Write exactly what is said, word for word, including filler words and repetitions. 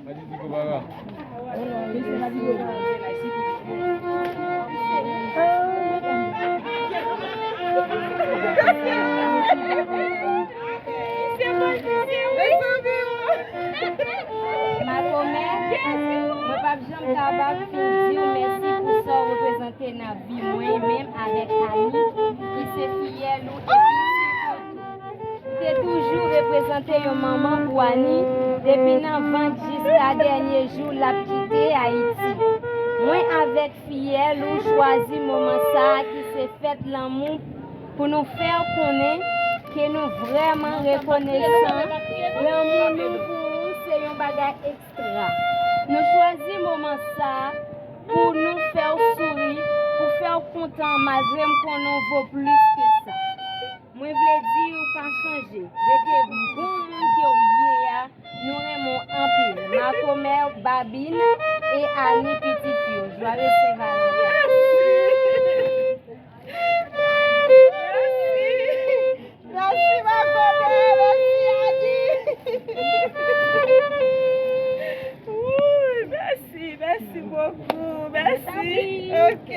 Makomè, mwen p ap janm kapab fin di w mèsi pou sa w reprezante nan vi mwen, menm avèk Ani, ki se fiyèl ou epi pitit ou tou. Ou te toujou reprezante yon manman pou Ani, depi nan vant jiska dènye jou l ap kite Ayiti. Mwen avèk fiyèl ou chwazi moman sa a ki se fèt lanmou pou nou fè w konnen ke nou vrèman rekonesan. Lanmou nou pou ou se yon bagay ekstra. Nou chwazi moman sa a pou nou fè w souri, pou fè w kontan, malgre m konnen w vo plis ke sa. Mwen vle di w pa chanje, rete bon moun ke w ye a, nou renmen w anpil. Makomè, Babin e Ani pitit yo. Joyeux Saint-Valentin. Mèsi, Makomè, mèsi, Ani. Wouy, mèsi, mèsi bokou, mèsi. Ok.